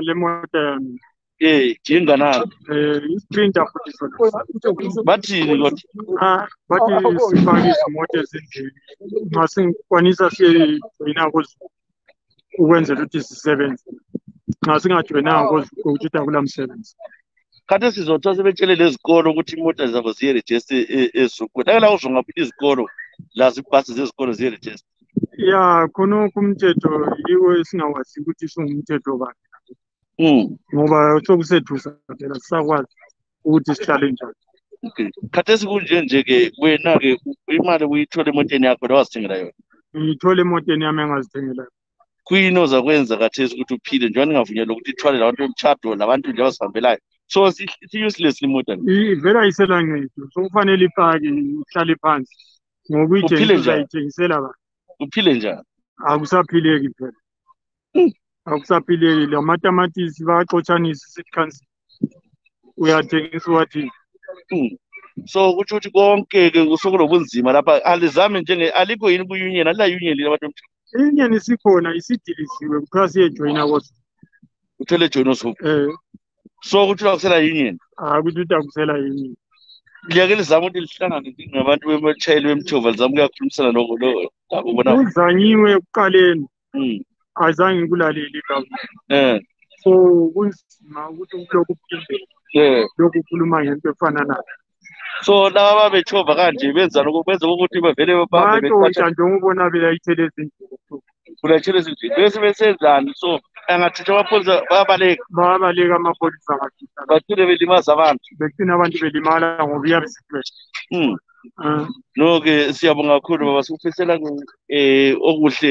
le moto yami inganani isprinter futhi sona. bathini kodwa Bathi sifake izimoto ezindlini nxa singakwanisa siyejoyina kuzo ukwenzela ukuthi sisebenze. Nxa singajoyinanga kuzo ukuthi akulamsebenzi. khathesi sizothiwa sebetshele lezikolo ukuthi imota zabo ziyerejiste ezikolo akela uzongaphila izikolo lazo ibhasi zezikolo ziyerejiste Ya khonokho umthetho yiwo esingawazi ukuthi sungumthetho bani ngoba sokusethusa phela sisakwazi ukuthi sihlale njani. okay khathesi kunje nje-ke wena-ke imali uyithola emoteni yakho lawazithengela yona Ngiyithole emoteni yami engazithengela. kuyini ozakwenza khathesi ukuthi uphile njengoba ningavunyelwa ukuthi ithwale labantu bomtshado labantu nje abazihambelayo so si-useless imota Ivela iselancedo sokufanele ipake ihlale phansi ngoba uyithengisa uzayithengisela abantu. uphile njani Akusaphileki phela. Akusaphileki lamatamatisi bayaxotshanisa isikhansi uyathengisa uwathini. so kutsho ukuthi konke-ke sokunobunzima lapha alizame alikho yini ku-union alila-union lini abantu i-union isikhona isidilisiwe kuthiwa siyejoyina kodwa uthole joyina osuku so kuthiwa kusela union ukuthi ukuthi akusela union. liyake lizama ukuthi lihlangane ngabantu bebatshayeli bemthova lizama ukuyakhulumisana labo bona Kuzanyiwe ekuqaleni azange ngikulaleli kabi so kunzima ukuthi ulokhu uphinde lokhu ukhuluma ngento efana nayo. so laba babethova kanje benza ukuthi bavele bayantshontsha njengoba ubona belayithele ezindlini ulayithele ezindlini bese besenzani so angathutha amapholisa bayabaleka amapholisa bagcine belimaza abantu begcina abantu belimala ngoba iyabe sihlwele. no-ke siyabonga kakhulu baba sikufisela okuhle